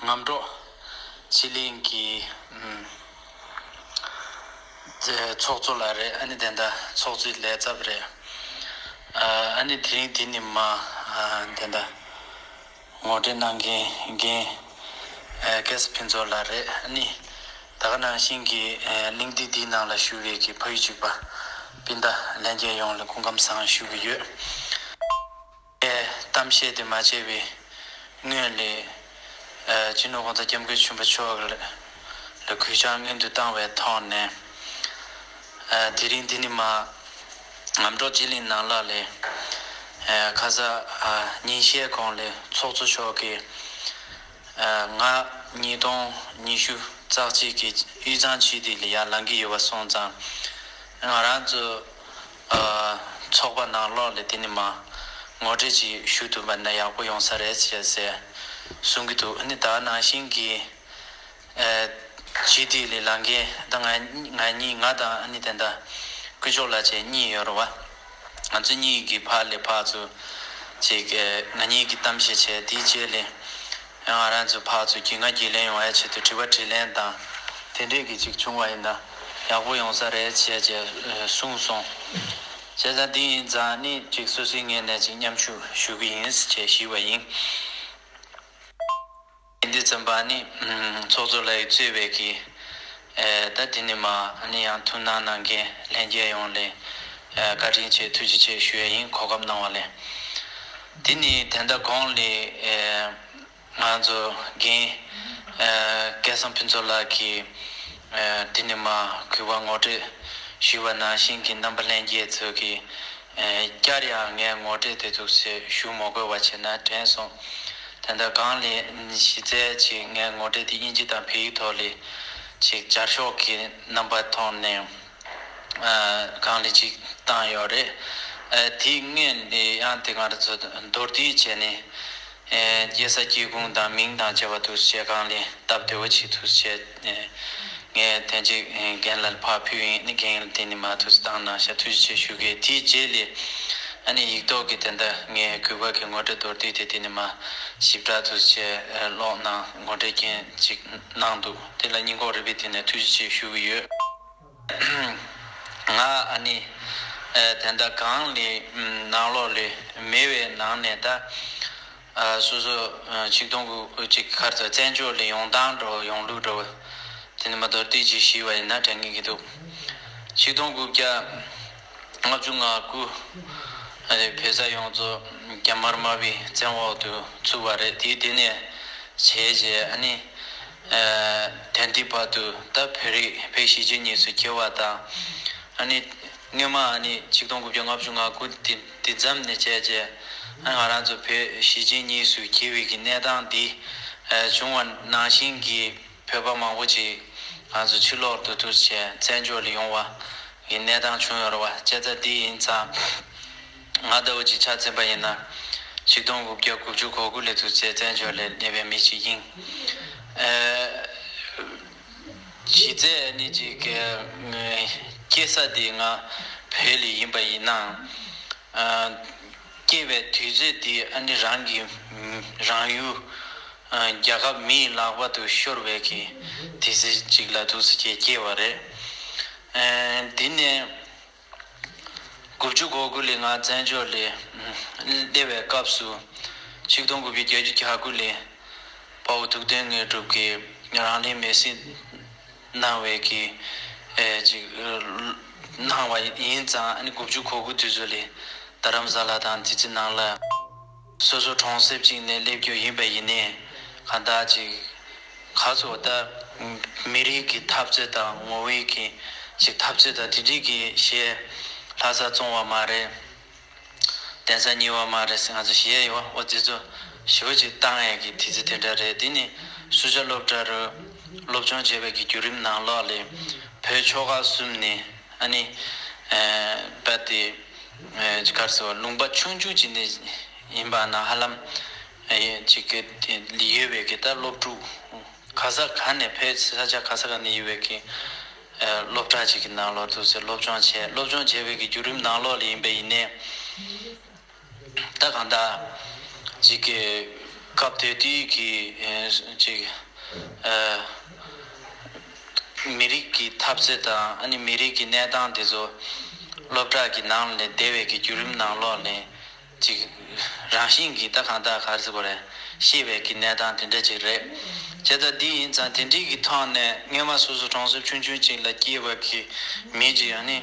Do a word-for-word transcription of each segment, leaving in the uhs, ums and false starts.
ངམ་འབྲོག་སྤྱི་གླིང་གི་ཨམ་དེ་ཚོགས་གཙོ་ལགས་རེད། ཨ་ནི་དེ་འདྲ་ཚོགས་གཙོའི་ལས་ཚབ་རེད། ཨ་ཨ་ནི་དེ་རིང་དེ་ནི་མ་ཨ་དེ་འདྲ་ངོ་སྤྲོད་གནང་མཁན་རྒན་ཨ་སྐལ་བཟང་ཕུན་ཚོགས་ལགས་རེད། ཨ་ནི་ད་ག་ནང་བཞིན་གྱི་ཨ་གླེང་སྟེགས་འདིའི་ནང་ལ་ཞུགས་པའི་གི་ཕ་ཡུལ་གཅིག་པ་སྤུན་ཟླ་ལྷན་རྒྱས་ཡོངས་ལ་སྐུ་ཁམས་བཟང་ཞུ་གི་ཡོད། གཏམ་བཤད་དེ་མ་བྱས་པའི་སྔོན་ལ་ཨ་སྤྱི་ནོར་༸གོང་ས་༸སྐྱབས་མགོན་ཆེན་པོ་མཆོག་ལ་གུས་ཕྱག་སྔོན་དུ་བཏང་བའི་ཐོག་ནས། ཨ་དེ་རིང་འདི་ནི་མ་ངམ་འབྲོག་སྤྱི་གླིང་ནང་ལོགས་ལ་ཨ་ཁ་ས་ཨ་ཉིན་ཤས་གོང་ལ་ཚོགས་གཙོ་མཆོག་གིས་ཨ་ང་ཉིས་སྟོང་ཉི་ཤུ་རྩ་གཅིག་གི་དབུས་གཙང་སྤྱི་འཐུས་ལ་ཡར་ལངས་ཀྱི་ཡོད་པ་སོང་ཙང་། ང་རང་ཚོ་ཨ་ཚོགས་པ་ནང་ལོགས་ལ་དེ་ནི་མ་ངོ་སྤྲོད་ཅིག་ཞུ་ཐུབ་པ་ན་ཡག་པོ་ཡོང་ས་རེད་ཅེས་ཟེར་གསུང་གི་འདུག་ཨ་ནི་ད་ནང་བཞིན་གྱི་ཨ་སྤྱི་འཐུས་ལ་ལངས་མཁན་ད་ང་ང་གཉིས་ང་དང་ཨ་ནི་དེ་འདྲ་དཀོན་མཆོག་ལགས་བཅས་གཉིས་ཡོད་རེད་བ། ང་ཚོ་གཉིས་ཀྱི་ཕར་ལ་ཕར་ཚུར་ཅིག་ཨ་ང་གཉིས་ཀྱི་གཏམ་བཤད་བྱས། དེའི་རྗེས་ལ་ང་རང་ཚོ་ཕར་ཚུར་རྒྱུས་མངའ་རྒྱུས་ལོན་ཡོང་བའི་ཆེད་དུ་དྲི་བ་དྲིས་ལན་དང་དེ་འདྲས་ཀྱི་ཅིག་བྱུང་བ་ཡིན་ན་ཡག་པོ་ཡོང་ས་རེད་ཅེས་ཅེས་གསུངས་སོང་། བྱས་ཙང་འདི་ཡིན་ཙང་ནི་ཅིག་སོ་སོའི་ངོས་ནས་ཅིག་མཉམ་ཞུགས་ཞུ་གི་ཡིན་ཅེས་ཞུས་པ་ཡིན། འདི་ཙམ་པ་ནི་ཚོགས་གཙོ་ལགས་ཀྱིས་གཙོས་པའི་གི་ཨེ་ད་འདི་ནི་མ་ནི་ཡང་ཐུགས་སྣང་གནང་མཁན་ལྷན་རྒྱས་ཡོངས་ལ་ཨེ་བཀའ་དྲིན་ཆེ་ཐུགས་རྗེ་ཆེ་ཞུ་ཡ་ཡིན། གོ་སྐབས་གནང་བ་ལ། འདི་ནི་ད་ལྟ་གོང་ལ་ཨེ་ང་ཚོ་རྒན་ཨེ་སྐལ་བཟང་ཕུན་ཚོགས་ལགས་ཀྱིས་ཨེ་འདི་ནི་མ་གུས་པ་ངོ་སྤྲོད་ཞུས་པ་ནང་བཞིན་གྱི་རྣམ་པ་ལྷན་རྒྱས་ཚོ་གིས། ཨེ་བསྐྱར་ཡང་ངས་ངོ་སྤྲོད་དེ་ཚོ་ཞུ་མ་དགོས་པ་བྱས་ན་དྲན་སོང་། དེ་འདྲ་གང་ལས་གཞི་རྩའི་ཅིག་ངས་ངོ་སྤྲོད་དེ་དབྱིན་ཇི་དང་བོད་ཡིག་ཐོག་ལས་ཅིག་སྦྱར་ཤོག་གི་རྣམ་པ་ཐོག་ནས་ཨ་གང་ལས་ཅིག་བཏང་ཡོད་རེད། ཨ་དེའི་སྔོན་ལས་ཡང་དེ་ང་རང་ཚོ་མདོར་བསྡུས་བྱས་ནས། ཨེ་སྐྱེས་ས་སྐྱེས་ཁུངས་དང་མིང་དང་བཅས་པ་དུ་བྱས་གང་ལས་སྟབས་བདེ་བོ་ཅིག་དུ་བྱས། ཨེ་ངས་དེ་འཇིག་རྒན་ལ་ཕར་ཕུལ་ཡིན་ནི་རྒན་ལ་དེ་ནི་མ་དུ་བཏང་གནང་ཤག་ཐུགས་རྗེ་ཆེ་ཞུ་གི། དེའི་རྗེས་ལས་ཨ་ནི་ཡིག་ཐོག་གི་དེ་འདྲ་ངས་གུས་པ་གི་ངོ་སྤྲོད་མདོར་བསྡུས་དེ་དེ་ནི་མ་ཞིབ་ཕྲ་དུ་བྱས་ཀློག་གནང་ངོ་སྤྲོད་མཁན་ཅིག་གནང་འདུག་དེ་ལ་སྙིང་ཁོག་རུས་པའི་གཏིང་ནས་ཐུགས་རྗེ་ཆེ་ཞུ་གི་ཡོད། ང་ཨ་ནི་ཨེ་དེ་འདྲ་གང་ལས་ནང་ལོགས་ལས་མེད་པའི་ནང་ནས་ད་ཨ་སོ་སོ་ཨ་ཆིག་སྟོང་དགུ་ཅིག་ཁར་ཚ་བཙན་བྱོལ་ལས་ཡོང་སྟངས་འགྲོ་ཡོང་ལུགས་འགྲོ་དེ་ནི་མ་མདོར་བསྡུས་ཅིག་ཞུས་པ་ཡིན་ན་དྲན་གྱི་འདུག་ཆིག་སྟོང་དགུ་བརྒྱ་ལྔ་བཅུ་ང་དགུ་ཨ་ནི་བོད་ས་ཡོངས་རྫོགས་རྒྱ་དམར་དམར་པོའི་བཙན་འོག་ཏུ་ཚུད་པ་རེད། དེའི་དེ་ནས་བྱས་རྗེས་ཨ་ནི། ཨ་དེང་དུས་བར་དུ་ད་བོད་རིགས་བོད་གཞིས་བྱེས་གཉིས་སུ་གྱེས་པ་དང་། ཨ་ནི་སྔོན་མ་ཨ་ནི་ཆིག་སྟོང་དགུ་བརྒྱ་ལྔ་བཅུ་ང་དགུ་དེ་དེ་མཚམས་ནས་བྱས་རྗེས་ཨ་ང་རང་ཚོ་བོད་གཞིས་བྱེས་གཉིས་སུ་གྱེས་པའི་གི་གནས་སྟངས་འདི་ཨ་བྱུང་བ་ནང་བཞིན་གྱི་བོད་པ་མང་པོ་ཅིག་ང་ཚོ་ཕྱི་ལོགས་ཏུ་ཐུགས་རྗེ་ཆེ་བཙན་བྱོལ་ལ་ཡོང་བ། གི་གནས་སྟངས་བྱུང་ཡོད་རེད་བ། བྱས་ཙང་འདི་ཡིན་ཙང་། ང་ལྟ་བུ་ཅིག་ཆ་མཚོན་པ་ཡིན་ན། ཆིག་སྟོང་དགུ་བརྒྱ་དགུ་བཅུ་གོ་དགུ་ལ་དུས་ཚོད་བཙན་བྱོལ་ལ་སླེབས་པའི་མི་ཅིག་ཡིན། ཨ་གཞི་རྩའི་ནི་ཅིག་གི་སྐྱེས་ས་དེ་ང་བོད་ལ་ཡིན་པ་ཡིན་ནའང་། ཨ་སྐྱེས་པའི་དུས་ཚོད་དེ་ཨ་ནི་རང་གི་རང་ཡུལ་ཨ་རྒྱལ་ཁབ་མིའི་ལག་པ་དུ་ཤོར་བའི་གི་དུས་ཚོད་ཅིག་ལ་དུས་ཚོད་ཅིག་སྐྱེས་པ་རེད། ཨ་དེ་ནས། དགུ་བཅུ་གོ་དགུ་ལོའི་ང་བཙན་བྱོལ་ལ་སླེབས་པའི་སྐབས་སུ། ཆིག་སྟོང་དགུ་བརྒྱ་བརྒྱད་ཅུ་གྱ་དགུ་ལོའི་དཔའ་བོ་ཐུབ་བསྟན་དངོས་གྲུབ་ཀྱིས་རང་ལུས་མེར་སྲེག་གནང་བའི་གི་ཨེ་ཅིག་གནང་བ་ཡིན་ཙང་། ཨ་ནི་དགུ་བཅུ་གོ་དགུ་དུས་ཚོད་ལ་རྡ་རམ་ས་ལ་དང་དེ་ཚོའི་ནང་ལ། སོ་སོ་གྲོང་གསེབ་ཅིག་ནས་སླེབས་རྒྱུ་ཡིན་པ་ཡིན་ནའི་གང་ལྟར་ཅིག་ཁ་ཚོ་ད་མི་རིགས་ཀྱི་འཐབ་རྩོད་དང་ངོ་བོའི་གི་ཅིག་འཐབ་རྩོད་དང་དེ་འདྲའི་གི་གཞས་ལྷ་སར་བཙོང་བ་མ་རེད། གདན་ས་ཉིལ་བ་མ་རེད་ཟེར་ང་ཚོ་གཞས་ཡོད་བ། འོ་དེ་ཚོ་ཞེ་པོ་ཅིག་བཏང་ཡས་ཀྱི་དུས་ཚོད་དེ་འདྲ་རེད། དེ་ནི་སུ་ཇཱ་སློབ་གྲྭ་རུ་སློབ་སྦྱོང་བྱས་པའི་གི་བརྒྱུད་རིམ་ནང་ལོགས་ལ་བོད་ཆོལ་ཁ་གསུམ་ནས་ཨ་ནི་ཨ་རྦད་དེ། ཨེ་ག་རེ་ཟེར་བ། ལུང་པ་ཆུང་ཆུང་ཅིག་ནས་ཡིན་པ་ན་ཧ་ལམ་ཨེ་ཅིག་གི་ཡོད་པའི་གི་ད་སློབ་ཕྲུག་ག་ས་ག་ནས་བོད་ས་ཆ་ག་ས་ག་ནས་ཡོད་པའི་གི་ཨེ་སློབ་གྲྭ་ཅིག་གི་ནང་ལོགས་ཐུག་སེ་སློབ་སྦྱོང་བྱས། སློབ་སྦྱོང་བྱས་པའི་གི་བརྒྱུད་རིམ་ནང་ལོགས་ལ་ཡིན་པ་ཡིན་ནའི། ད་གང་ལྟར་ཅིག་གི་ སྐབས་དེ་དུས་ཀྱི་ཨེ་ཅིག་ཨེ་མི་རིགས་ཀྱི་འཐབ་རྩོད་དང་ཨ་ནི་མི་རིགས་ཀྱི་གནས་སྟངས་དེ་ཚོ་སློབ་གྲྭ་གི་ནང་ལས་འདས་པའི་གི་བརྒྱུད་རིམ་ནང་ལོགས་ནས་ཅིག་རང་བཞིན་གྱིས་ད་གང་ལྟར་ག་རེ་ཟེར་དགོས་རེད། ཤེས་པའི་གི་གནས་སྟངས་དེ་འདྲ་ཅིག་རེད། བྱས་ཙང་འདི་ཡིན་ཙང་དེ་འདྲའི་གི་ཐོག་ནས་སྔོན་མ་སོ་སོ་གྲོང་གསེབ་ཆུང་ཆུང་ཅིག་ལ་སྐྱེས་པ་གི་མི་ཅིག་ཡང་ནི་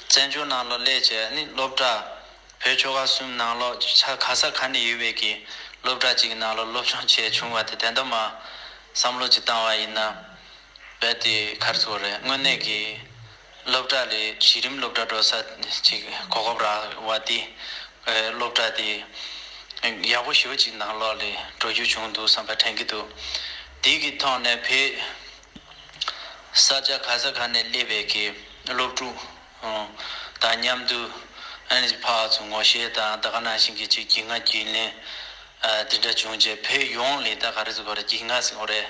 བཙན་བྱོལ་ནང་ལ་སླེབས་བྱས་ནི་སློབ་གྲྭ་བོད་ཆོལ་ཁ་གསུམ་ནང་ལོགས་ཆ་ག་ས་ག་ནས་ཡོད་པའི་གི་སློབ་གྲྭ་ཅིག་ནང་ལ་སློབ་སྦྱོང་བྱས་བྱུང་བ་དེ་དེ་འདྲ་མ་བསམ་བློ་ཅིག་བཏང་བ་ཡིན་ན། རྦད་དེ་ག་རེ་ཟེར་དགོས་རེད། དངོས་གནས་ཀྱི་སློབ་གྲྭ་ལས་གཞི་རིམ་སློབ་གྲྭ་འགྲོ་ས་ཅིག་གོ་སྐབས་རག་པ་དེ། ཨེ་སློབ་གྲྭ་དེ་ཡག་པོ་ཞེ་པོ་ཅིག་ནང་ལོགས་ལ་འགྲོ་རྒྱུ་བྱུང་འདུག་བསམ་པ་དྲན་གྱི་འདུག་དེ་གི་ཐོག་ནས་བོད་ས་ཆ་ག་ས་ག་ནས་སླེབས་པའི་གི་སློབ་ཕྲུག་ཨང་དང་མཉམ་དུ་ཨ་ནི་ཕར་ཚུར་ངོ་ཤེས་དང་ད་ག་ནང་བཞིན་གྱི་ཅིག་རྒྱུས་མངའ་རྒྱུས་ལོན་ཨ་དེ་འདྲ་བྱུང་རྗེས་བོད་ཡོངས་ལ་ད་ག་རེ་ཟེར་དགོས་རེད། རྒྱུས་མངའ་ཟེར་དགོས་རེད།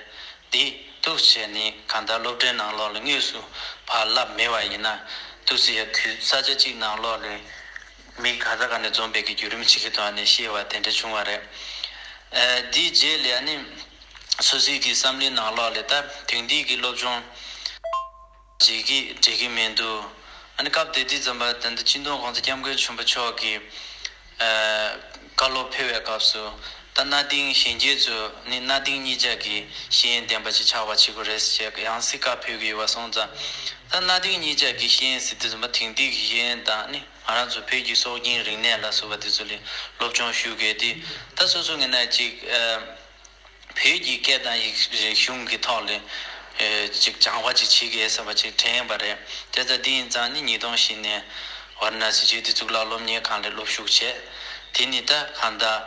འདི་འདུག་བྱས་ནས་གང་ལྟར་སློབ་གྲྭའི་ནང་ལོགས་ལ་དངོས་སུ་ཕར་བསླབ་མེད་པ་ཡིན་ན་འདུག་སེ་ཡ་ཁུལ་ས་ཆ་གཅིག་ནང་ལོགས་ལ་མི་ག་ས་ག་ནས་འཛོམས་པའི་གི་བརྒྱུད་རིམ་ཅིག་གི་ཐོག་ནས་ཤེས་པ་དེ་འདྲ་བྱུང་བ་རེད། ཨ་འདིའི་རྗེས་ལ་ཨ་ནི་སོ་སོའི་གི་བསམ་བློའི་ནང་ལོགས་ལ་ད་དེང་དུས་ཀྱི་སློབ་སྦྱོང་བྱེད་ཀྱི་འགྲིག་གི་མི་འདུག་ཨ་ནི་སྐབས་དེ་དུས་ཙམ་པ་ད་ལྟ་སྤྱི་ནོར་༸གོང་ས་༸སྐྱབས་མགོན་ཆེན་པོ་མཆོག་གིས་ཨ་བཀའ་སློབ་ཕེབས་པའི་སྐབས་སུ་ད་གནའ་དེང་གཞོན་སྐྱེས་ཚོ་ནི་གནའ་དེང་གཉིས་ཆ་གི་ཤེས་ཡོན་ལྡན་པ་ཅིག་ཆགས་པ་བྱེད་དགོས་རེད་ཟེར་ཡང་སྲིད་བཀའ་ཕེབས་ཀྱི་ཡོད་པ་སོང་ཙང་། ད་གནའ་དེང་གཉིས་ཆ་གི་ཤེས་ཡོན་ཟེར་དུས་ཙམ་པ་དེང་དུས་ཀྱི་ཤེས་ཡོན་དང་ནི་ང་རང་ཚོ་བོད་ཀྱི་སྲོལ་རྒྱུན་རིག་གནས་ལ་སོགས་པ་དེ་ཚོ་ལ་སློབ་སྦྱོང་ཞུ་དགོས་ཏེ། ད་སོ་སོ་ངོས་ནས་ཅིག་ཨ། བོད་ཀྱི་སྐད་དང་ཡིག་རིག་གཞུང་གི་ཐོག་ལ་ཨེ་ཅིག་སྦྱང་བ་ཅིག་བྱེད་དགོས་བསམ་པ་ཅིག་དྲན་པ་རེད། དེ་ལྟར་འདི་ཡིན་ཙང་ནི་ཉིས་སྟོང་བཞི་ནས་ཝཱ་ར་ཎ་སི་ཆོས་སྡེ་གཙུག་ལག་སློབ་གཉེར་ཁང་ལ་སློབ་ཞུགས་བྱས། དེ་ནི་ད་གང་ལྟར་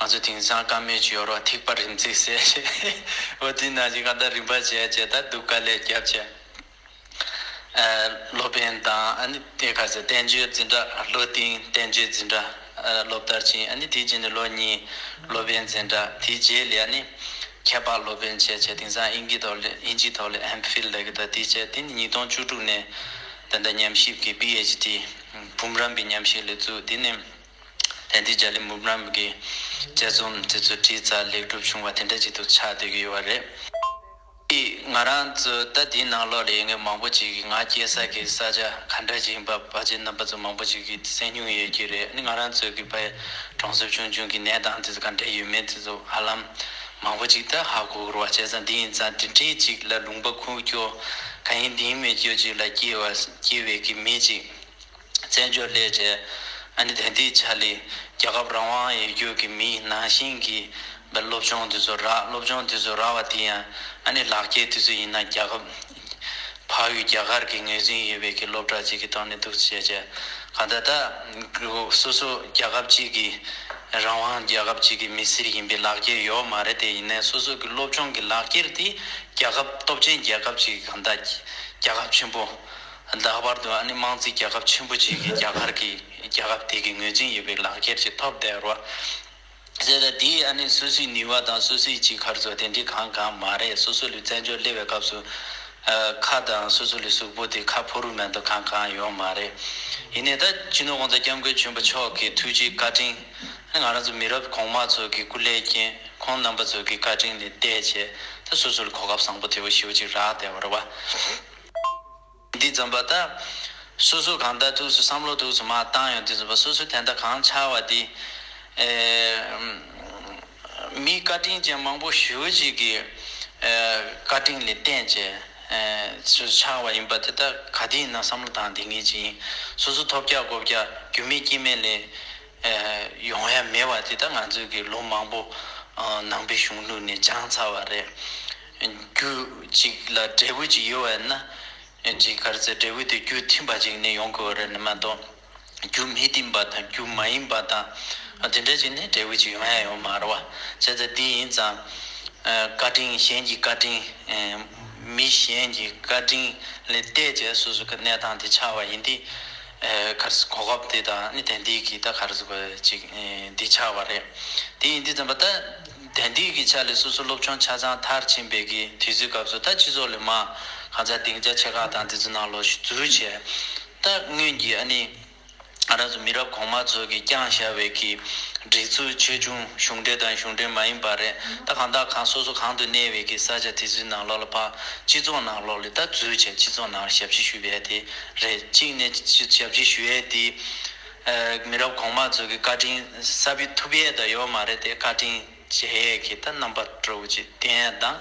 ང་ཚོ་དེང་སང་བཀའ་མོལ་ཅིག་ཡོད་རེད་པ། ཐིགས་པ་རིམ་བརྩེགས་ཟེར་བྱས། འོ་དེ་ནང་བཞིན་གང་ལྟར་རིམ་པ་བྱས་བྱས་ད་སྡུག་དཀའ་ལས་བརྒྱབ་བྱས། ཨ་སློབ་དཔོན་དང་ཨ་ནི་དེ་ག་ཚོད་བསྟན་བཅོས་འཛིན་གྲྭ། བློ་གཏིང་བསྟན་བཅོས་འཛིན་གྲྭ་ཨ་སློབ་མཐར་ཕྱིན། ཨ་ནི་དེའི་རྗེས་ནས་ལོ་གཉིས་སློབ་དཔོན་འཛིན་གྲྭ། དེའི་རྗེས་ལ་ཨ་ནི་ཁྱད་འཕགས་སློབ་དཔོན་བྱས་བྱས་དེང་སང་དབྱིན་ཇིའི་ཐོག་ལ་དབྱིན་ཇིའི་ཐོག་ལ་ཨེམ་ཕིལ་ལབ་ཀྱི་འདུག་དེ་བྱས་དེ་ནི་ཉིས་སྟོང་བཅུ་དྲུག་ནས་ད་ལྟ་ཉམས་ཞིབ་ཀྱི་པི་ཨེཆ་ཌི་འབུམ་རམས་པའི་ཉམས་ཞིབ་ལ་བཙུགས། དེ་ནས་དེང་དུས་རྒྱ་གླིང་འབུམ་རམས་པ་གི་དཔྱད་རྩོམ་དེ་ཚོ་བྲིས་ཚར་ལེགས་གྲུབ་བྱུང་བ་དེ་འདྲ་ཅིག་ཏུ་ཆགས་བསྡད་ཀྱི་ཡོད་པ་རེད། ང་རང་ཚོ་ད་འདིའི་ནང་ལོགས་ལ་ཡོད་མཁན་མང་པོ་ཅིག་གིས་ང་སྐྱེས་ས་གི་ས་ཆ་ག་འདྲ་ཅིག་ཡིན་པ་ཕལ་ཆེར་རྣམ་པ་ཚོ་མང་པོ་ཅིག་གིས་གསན་མྱོང་ཡོད་ཀྱི་རེད། ཨ་ནི་ང་རང་ཚོ་གི་ཕ་གྲོང་གསེབ་ཆུང་ཆུང་གི་གནས་སྟངས་དེ་ཚོ་ག་འདྲ་ཡོད་མེད་དེ་ཚོ་ཧ་ལམ་མང་པོ་ཅིག་ད་ཧ་གོ་གི་རེད་པ། བྱས་ཙང་འདི་ཡིན་ཙང་དེ་འདྲའི་ཅིག་ལ་ལུང་པ་ཁུག་ཀྱོག་གང་ཡིན་འདི་ཡིན་མེད་ཀྱོག་ཅིག་ལ་སྐྱེས་པ་སྐྱེས་པའི་གི་མི་ཅིག་བཙན་བྱོལ་སླེབས་བྱས། ཨ་ནི་དེང་དུས་ཆ་ལ་རྒྱལ་ཁབ་རང་དབང་ཡོད་རྒྱུ་གི་མིའི་ནང་བཞིན་གྱི་སློབ་སྦྱོང་དེ་ཚོ་རག་སློབ་སྦྱོང་དེ་ཚོ་རག་པ་དེ་ཡང་ཨ་ནི་ལག་འཁྱེར་དེ་ཚོ་ཡིན་ན་རྒྱལ་ཁབ་ཕ་ཡུལ་རྒྱ་གར་གྱི་ངོས་འཛིན་ཡོད་པའི་གི་སློབ་གྲྭ་ཅིག་གི་ཐོག་ནས་འདུག་བྱས་བྱས་གང་ལྟར་ད་སོ་སོ་རྒྱལ་ཁབ་ཅིག་གི་རང་དབང་རྒྱལ་ཁབ་ཅིག་གི་མི་སེར་ཡིན་པའི་ལག་འཁྱེར་ཡོད་མ་རེད། དེ་ཡིན་ནའི་སོ་སོ་གི་སློབ་སྦྱོང་གི་ལག་འཁྱེར་དེ་རྒྱལ་ཁབ་སྟོབས་ཆེན་རྒྱལ་ཁབ་ཅིག་གང་ལྟར་རྒྱལ་ཁབ་ཆེན་པོ། ལྷག་པར་དུ་ཨ་ནི་དམངས་རྩིས་རྒྱལ་ཁབ་ཆེན་པོ་ཅིག་གི་རྒྱ་གར་གྱི་རྒྱལ་ཁབ་དེ་གི་ངོས་འཛིན་ཡོད་པའི་ལག་འཁྱེར་ཅིག་ཐོབ་བསྡད་རོ། བྱས་ཙང་དེའི་ཨ་ནི་སོ་སོའི་ནུས་པ་དང་སོ་སོའི་ཅིག་ག་རེ་ཟེར་དེ་འདྲའི་གང་གང་མ་རེད། སོ་སོ་ལ་བཙན་བྱོལ་སླེབས་པའི་སྐབས་སུ་ཨ་ཁ་དང་སོ་སོ་ལ་གཟུགས་པོ་དེ་ཁ་ཕོ་རུ་མེད་དོ་གང་གང་ཡོད་མ་རེད། ཡིན་ནའི་ད་སྤྱི་ནོར་༸གོང་ས་༸སྐྱབས་མགོན་ཆེན་པོ་མཆོག་གི་ཐུགས་རྗེ་བཀའ་དྲིན། ཨ་ནི་ང་རང་ཚོ་མི་རབས་གོང་མ་ཚོ་གི་སྐུ་ལས་རྐྱེན། ཁོང་རྣམ་པ་ཚོ་གི་བཀའ་དྲིན་ལ་བརྟེན་བྱས་ད་སོ་སོ་ལ་གོ་སྐབས་བཟང་པོ་དེ་བོ་ཞེ་པོ་ཅིག་རག་བསྡད་པ་རེད་པ། འདི་ཙམ་པ་ད་སོ་སོ་གང་ལྟར་ཐུགས་སུ་བསམ་བློ་ཐུགས་སུ་མར་བཏང་ཡོང་དུས་ཙམ་པ་སོ་སོ་དེ་འདྲ་གང་ཆགས་པ་འདི་ཨེ་མི་བཀའ་དྲིན་ཅན་མང་པོ་ཞེ་པོ་ཅིག་གི་ཨེ་བཀའ་དྲིན་ལ་བརྟེན་བྱས་ཨེ་སོ་སོ་ཆགས་པ་ཡིན་པ་དེ་ད་ག་དུས་ཡིན་ན་བསམ་བློ་བཏང་བསྡད་མཁན་ཅིག་ཡིན། སོ་སོ་ཐོབ་རྒྱག་དགོས་རྒྱག་རྒྱུ་མེད་རྐྱེན་མེད་ལས་ཨེ་ཡོང་ཡ་མེད་པ་དེ་ད་ང་ཚོས་ཀྱི་ལོ་མང་པོ་ཨ་ནང་པའི་གཞུང་ལུགས་ནས་སྦྱངས་ཚར་བ་རེད། རྒྱུ་གཅིག་ལ་འབྲས་བུ་གཅིག་ཡོད་པ་ཡིན་ན། ཨེ་ཅིག་ག་རེ་ཟེར་འབྲས་བུ་དེ་རྒྱུ་མཐུན་པ་ཅིག་ནས་ཡོང་དགོས་པ་རེད་ནི་མ་གཏོགས། རྒྱུ་མི་མཐུན་པ་དང་རྒྱུ་མ་ཡིན་པ་དང་ཨ་དེ་འདྲ་ཅིག་ནས་འབྲས་བུ་ཅིག་ཡོང་ཡ་ཡོད་མ་རེད་པ། བྱས་ཙང་འདི་ཡིན་ཙང་ཨ་བཀའ་དྲིན་གཞན་གྱི་བཀའ་དྲིན་ཨེ་མི་གཞན་གྱི་བཀའ་དྲིན་ལ་བལྟས་བྱས་སོ་སོ་གི་གནས་སྟངས་དེ་ཆགས་པ་ཡིན་ཏེ། ཨེ་ག་རེ་ཟེར་གོ་སྐབས་དེ་དང་ནི་དེང་དུས་ཀྱི་ད་ག་རེ་ཟེར་དགོས་ཅིག་ཨེ་འདི་ཆགས་པ་རེད། དེ་ཡིན་དུས་ཙམ་པ་ད་དེང་དུས་ཀྱི་ཆ་ལ་སོ་སོ་སློབ་སྦྱོང་ཆ་ཚང་མཐར་ཕྱིན་པའི་གི་དུས་ཚོད་སྐབས་སུ་ད་སྤྱི་ཚོགས་ལ་མར་གང་ཟག་སྡིངས་ཆ་ཆེ་ཁག་དང་དེ་ཚོ་ནང་ལོགས་ཤིག་འཛུལ་བྱས་ད་སྔོན་གྱི་ཨ་ནི་ ང་རང་ཚོ་མི་རབས་གོང་མ་ཚོ་གིས་བསྐྱངས་བཞག་པའི་གི་སྒྲིག་འཛུགས་ཆེ་ཆུང་གཞུང་འབྲེལ་དང་གཞུང་འབྲེལ་མ་ཡིན་པ་རེད། ད་གང་ལྟར་གང་སོ་སོ་གང་དུ་གནས་པའི་གི་ས་ཆ་དེ་ཚོའི་ནང་ལོགས་ལ་ཕར་སྤྱི་ཚོགས་ནང་ལོགས་ལ་ད་འཛུལ་བྱས་སྤྱི་ཚོགས་ནང་ལ་ཞབས་ཕྱི་ཞུ་བའི་དེ་རེད། གཅིག་ནས་ཞབས་ཕྱི་ཞུ་ཡས་དེ་མི་རབས་གོང་མ་ཚོ་གི་བཀའ་དྲིན་གསར་པའི་ཐུབ་ཡས་ད་ཡོད་མ་རེད། དེ་བཀའ་དྲིན་བྱེད་ཡས་ཀྱི་ད་རྣམ་པ་འདྲ་བོ་ཅིག་ལྡན་ཡས་དང་།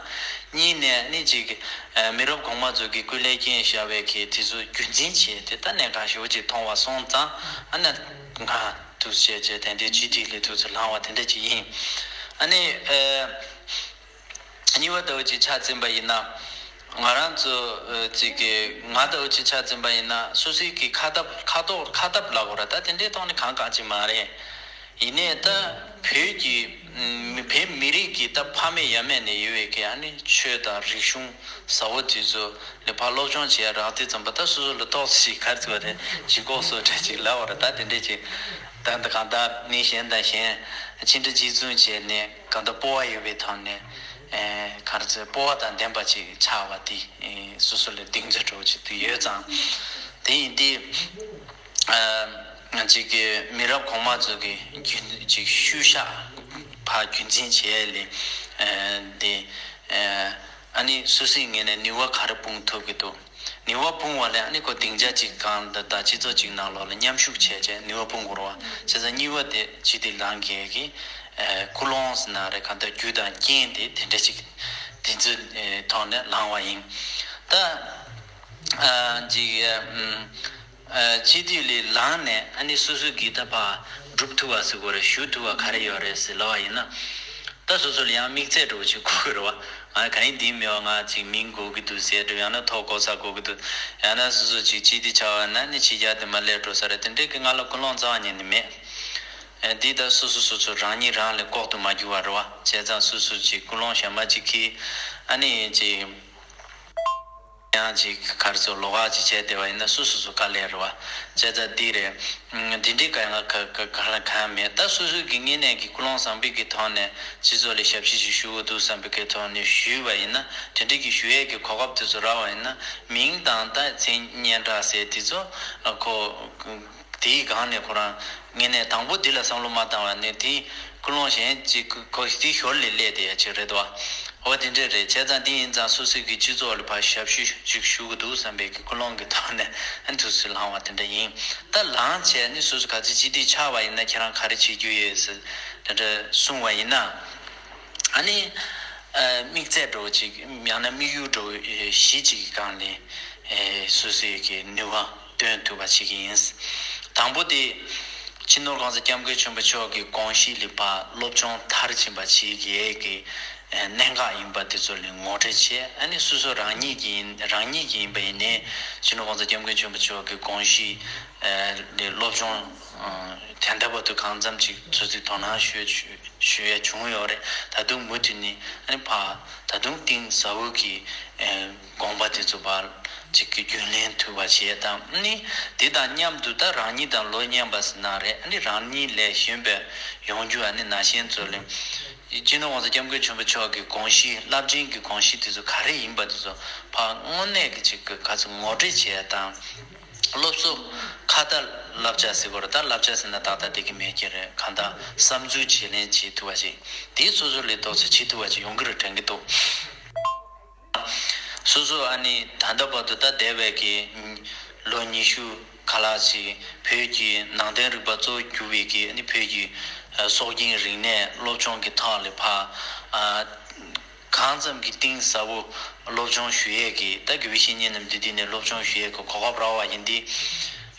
གཉིས་ནས་ནི་ཅིག་ཨ་མི་རབས་གོང་མ་ཚོ་གི་སྐུ་ལས་བསྐྱོན་བཞག་པའི་གི་དེ་ཚོ་རྒྱུན་འཛིན་བྱས་ཏེ་ད་གནད་འགག་ཞེ་པོ་ཅིག་མཐོང་བ་སོང་ཙང་ཨ་ནི་ང་ཐུགས་རྗེ་ཆེ་དེ་འདྲའི་སྤྱི་འཐུས་ལས་ཐུགས་སུ་ལངས་པ་དེ་འདྲ་ཅིག་ཡིན། ཨ་ནི་ཨ་གཉིས་པ་ལྟ་བུ་ཅིག་ཆ་འཛིན་པ་ཡིན་ན། ང་རང་ཚོ་ཨ་ཅིག་གི་ང་ལྟ་བུ་ཅིག་ཆ་འཛིན་པ་ཡིན་ན་སོ་སོའི་གི་ཁ་ཐབས་ཁ་དོག་ཁ་ཐབས་ལབ་དགོས་ར། ད་དེ་འདྲའི་ཐོག་ནས་གང་གང་ཅིག་མ་རེད། ཡིན་ནའི་ད་བོད་ཀྱི་ཨ་བོད་མི་རིགས་ཀྱི་ད་ཕ་མེས་ཡ་མེས་ནས་ཡོད་པའི་གི་ཨ་ནི་ཆོས་དང་རིག་གཞུང་ཟབ་པོ་དེ་ཚོ་ལ་ཕར་སློབ་སྦྱོང་བྱེད་ཡ་རག་དུས་ཙམ་པ་ད་སོ་སོ་ལ་ཏོག་ཙམ་ཞིག་ག་རེ་ཟེར་བ་རེད། ལྗིད་ཁོག་བཟོ་འདྲ་ཅིག་ལབ་པ་རེད། ད་དེ་འདྲས་ཅིག་ད་ད་གང་ལྟར་མི་གཞན་དང་གཞན་ཕྱི་འབྲེལ་གཅིག་མཚུངས་བྱས་ནས་གང་ལྟར་སྤོབས་པ་ཡོད་པའི་ཐོག་ནས་ཨེ་ག་རེ་ཟེར་སྤོབས་པ་དང་ལྡན་པ་ཅིག་ཆགས་པ་དེ་ཨེ་སོ་སོ་ལ་གདེང་ཚོད་འདྲ་བོ་ཅིག་ཡོད་ཙང་། དེ་ཡིན་དུས། ང་ཅིག་གི་མི་རབས་གོང་མ་ཚོ་གི་རྒྱུན་ཅིག་ཤུལ་བཞག་ཕར་རྒྱུན་འཛིན་བྱས་ལས་དེ་ཨ་ནི་སོ་སོའི་ངོས་ནས་ནུས་པ་ག་རེ་སྤུངས་ཐུབ་ཀྱི་འདུག་ནུས་པ་སྤུངས་པ་ལས་ཨ་ནི་ཁོ་སྡིངས་ཆ་ཅིག་གང་ད་ད་སྤྱི་ཚོགས་ཅིག་ནང་ལོགས་ལ་མཉམ་ཞུགས་བྱས་བྱས་ནུས་པ་སྤུངས་དགོས་རེད་བ། བྱས་ཙང་གཉིས་པ་དེ་སྤྱི་འཐུས་ལངས་མཁན་གྱི་ཀུན་སློང་ཟེར་ན་རེད། གང་ལྟར་རྒྱུ་དང་རྐྱེན་དེ་དེ་འདྲ་ཅིག་དེ་ཚོའི་ཐོག་ནས་ལངས་པ་ཡིན། ད་ཅིག་སྤྱི་འཐུས་ལས་ལངས་ནས་ཨ་ནི་སོ་སོའི་གི་ད་ཕར་སྒྲུབ་ཐུབ་པ་ཟེར་དགོས་རེད། ཞུ་ཐུབ་པ་ག་རེ་ཡོད་རེད་ཟེར་ལབ་པ་ཡིན་ན། ད་སོ་སོ་ལ་ཡང་དམིགས་ཚད་འདྲ་བོ་ཅིག་དགོས་ཀྱི་རེད་བ། ང་གང་ཡིན་འདི་མེད་བ། ང་ཅིག་མིང་དགོས་ཀྱི་འདུག་ཟེར་འདྲ་ཡང་ན་ཐོབ་གོ་ས་དགོས་ཀྱི་འདུག་ཡང་ན་སོ་སོ་ཅིག་སྤྱི་འཐུས་ཆགས་པ་ན་ནི་ཕྱི་རྒྱལ་དེ་མར་སླེབས་འགྲོ་ས་རེད། དེ་འདྲའི་གི་ང་ལ་ཀུན་སློང་རྩ་བ་ཉིད་ནས་མེད། འདི་ད་སོ་སོ་སོ་སོ་རང་ཉིད་རང་ལ་ལྐོག་ཏུ་མ་གྱུར་བ་རེད་བ། བྱས་ཙང་སོ་སོ་ཅིག་ཀུན་སློང་གཞན་པ་ཅིག་གིས་ཨ་ནི་ཅིག་ཡང་ཅིག་ག་རེ་ཟེར་ལོགས་ཀ་ཅིག་བྱས་བསྡད་པ་ཡིན་ན་སོ་སོ་སོ་དཀའ་ལས་རེད་བ། བྱས་ཙང་འདི་རེད། འདི་འདྲའི་ག་ཡང་ག་ག་ག་ལ་གང་ཡང་མེད། ད་སོ་སོའི་གི་ངོས་ནས་ཀྱི་ཀུན་སློང་བཟང་པོའི་གི་ཐོག་ནས་སྤྱི་ཚོགས་ལ་ཞབས་ཕྱི་ཞིག་ཞུ་དགོས་འདུག་བསམ་པའི་གི་ཐོག་ནས་ཞུས་པ་ཡིན་ན། དེ་འདྲའི་གི་ཞུ་ཡས་ཀྱི་གོ་སྐབས་དེ་ཚོ་རག་པ་ཡིན་ན། མིང་དང་ད་མཚན་སྙན་གྲགས་ཟེར་དེ་ཚོ་ཁོ། དེའི་སྒང་ནས་ཁོ་རང་ངོས་ནས་དང་པོ་འདི་ལ་བསམ་བློ་མ་བཏང་བ་ནས་དེའི་ཀུན་སློང་གཞན་ཅིག་ཁོ་དེའི་ཞོར་ལས་སླེབས་བསྡད་ཡ་ཅིག་རེད་དོ། འོ་དེ་འདྲས་རེད། བྱས་ཙང་འདི་ཡིན་ཙང་སོ་སོའི་གི་སྤྱི་ཚོགས་ལ་ཕར་ཞབས་ཞུ་ཅིག་ཞུ་གི་འདུག་བསམ་པའི་གི་ཀུན་སློང་གི་ཐོག་ནས་ཨ་ནི་ཐུགས་སུ་ལངས་པ་དེ་འདྲ་ཡིན། ད་ལངས་བྱས་ནས་སོ་སོ་ག་ཚོད་སྤྱི་འཐུས་ཆགས་པ་ཡིན་ན་ཁྱེད་རང་ག་རེ་བྱེད་རྒྱུ་ཡོད་ཟེར་དེ་འདྲ་གསུངས་པ་ཡིན་ན། ཨ་ནི། ཨ་དམིགས་ཚད་འདྲ་བོ་ཅིག་ཡང་ན་དམིགས་ཡུལ་འདྲ་བོ་ཨེ་གཞི་གཅིག་གི་སྒང་ལ་ཨེ་སོ་སོའི་གི་ནུས་པ་བཏོན་ཐུབ་པ་བྱེད་ཀྱི་ཡིན། དང་པོ་དེ་སྤྱི་ནོར་༸གོང་ས་༸སྐྱབས་མགོན་ཆེན་པོ་མཆོག་གི་དགོངས་གཞི་ལ་ཕར་སློབ་སྦྱོང་མཐར་ཕྱིན་པ་བྱེད་ཀྱི་ཡས་ཀྱི་ཨེ་གནད་འགག་ཡིན་པ་དེ་ཚོ་ལ་ངོ་སྤྲོད་བྱས། ཨ་ནི་སོ་སོ་རང་ཉིད་ཀྱི་ཡིན་རང་ཉིད་ཀྱི་ཡིན་པ་ཡིན་ནའི་སྤྱི་ནོར་༸གོང་ས་༸སྐྱབས་མགོན་ཆེན་པོ་མཆོག་གི་དགོངས་གཞི་ཨེ་ལ་སློབ་སྦྱོང་ཨ་ད་ལྟ་བར་དུ་གང་འཚམ་ཅིག་ཚོད་ཚོད་དོ་སྣང་ཞུས་ཞུ་ཞུ་ཡས་བྱུང་ཡོད་རེད། ད་དུང་མུ་མཐུད་ནས་ཨ་ནི་ཕར་ད་དུང་གཏིང་ཟབ་པོ་གི་ཨེ་དགོངས་པ་དེ་ཚོ་ཕར་ཅིག་གི་རྒྱུན་ལེན་ཐུབ་པ་བྱེད་དང་། ཨ་ནི་དེ་དང་མཉམ་དུ་ད་རང་ཉིད་དང་ལོ་མཉམ་པ་ཟེར་ན་རེད། ཨ་ནི་རང་ཉིད་ལས་གཞོན་པའི་ཡོང་རྒྱུ། ཨ་ནི་ན་གཞོན་ཚོ་ལ་སྤྱི་ནོར་༸གོང་ས་༸སྐྱབས་མགོན་ཆེན་པོ་མཆོག་གི་དགོངས་གཞི་རླབས་ཆེན་གྱི་དགོངས་གཞི་དེ་ཚོ་ག་རེ་ཡིན་པ་དེ་ཚོ་ཕར་དངོས་གནས་ཀྱི་ཅིག་གི་ག་ཚོད་ངོ་སྤྲོད་བྱེད་དང་། སློབ་གསོ་ཁ་ཏ་བསླབ་བྱ་ཟེར་དགོས་རེད། ད་བསླབ་བྱ་ཟེར་ན་ཏག་ཏག་བསྡད་ཀྱི་མེད་ཀྱི་རེད། གང་ལྟར་བསམ་ཚུལ་བརྗེ་ལེན་བྱེད་ཐུབ་པ་ཞིག་དེའི་སོ་སོ་ལས་ཏོག་ཙམ་བྱེད་ཐུབ་པ་ཞིག་ཡོང་གི་རེད་དྲན་གྱི་འདུག་སོ་སོ་ཨ་ནི་ད་ལྟ་བར་དུ་ད་འདས་པའི་གི་ལོ་ཉི་ཤུ་ཁ་ལྷག་ཅིག་བོད་ཀྱི་ནང་བསྟན་རིག་པ་གཙོ་བོ་གྱུར་པའི་གི་ཨ་ནི་བོད་ཀྱི་ཨ་སྲོལ་རྒྱུན་རིག་གནས་སློབ་སྦྱོང་གི་ཐོག་ལ་ཕར་ཨ། གང་ཙམ་གྱི་གཏིང་ཟབ་པོ་སློབ་སྦྱོང་ཞུ་ཡས་ཀྱི་ད་དགེ་བའི་བཤེས་གཉེན་རྣམས་འདི་འདི་ནས་སློབ་སྦྱོང་ཞུ་ཡས་ཀྱི་གོ་སྐབས་རག་པ་ཡིན་ཏེ།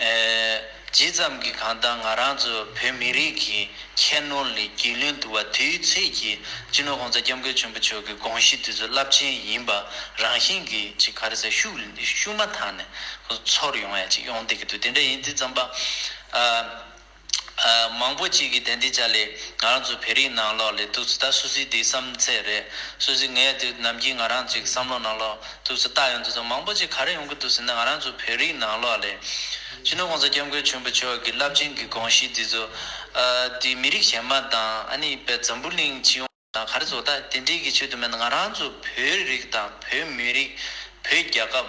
ཨེ་ཇི་ཙམ་གྱི་གང་ལྟར་ང་རང་ཚོ་བོད་མི་རིགས་ཀྱི་ཁྱད་ནོར་ལས་རྒྱུས་ལོན་ཐུབ་པ་དེའི་ཚད་ཀྱི་སྤྱི་ནོར་༸གོང་ས་༸སྐྱབས་མགོན་ཆེན་པོ་མཆོག་གི་དགོངས་གཞི་དེ་ཚོ་རླབས་ཆེན་ཡིན་པ་རང་བཞིན་གྱི་ཅིག་ག་རེ་ཟེར་ཤུགས་ཤུགས་མ་ཐག་ནས་ཚོར་ཡོང་ཡ་ཅིག་ཡོང་བསྡད་ཀྱི་འདུག་དེ་འདྲ་ཡིན་དུས་ཙམ་པ། ཨ། ཨ་མང་པོ་ཅིག་གིས་དེ་འདྲའི་ཆ་ལས་ང་རང་ཚོ་བོད་རིགས་ནང་ལོགས་ལ་ཏོག་ཙམ་ད་སོ་སོའི་དེ་བསམ་ཚད་རེད། སོ་སོའི་ངས་དེ་ནམ་རྒྱུན་ང་རང་ཚོའི་བསམ་བློ་ནང་ལོགས་ཏོག་ཙམ་བལྟ་ཡོང་དུས་ཙམ་མང་པོ་ཅིག་ག་རེ་ཡོང་གི་འདུག་ཟེར་ན། ང་རང་ཚོ་བོད་རིགས་ནང་ལོགས་ལ་སྤྱི་ནོར་༸གོང་ས་༸སྐྱབས་མགོན་ཆེན་པོ་མཆོག་གི་རླབས་ཆེན་གྱི་དགོངས་གཞི་དེ་ཚོ་ཨ་དེ་མི་རིགས་གཞན་མ་དང་ཨ་ནི་བོད་འཛམ་བུ་གླིང་སྤྱི་ཡོངས་དང་ག་རེ་ཟེར་ད་དེ་འདྲའི་གི་ཆེད་དུ་མེད་ན། ང་རང་ཚོ་བོད་རིགས་དང་བོད་མི་རིགས་བོད་རྒྱལ་ཁབ་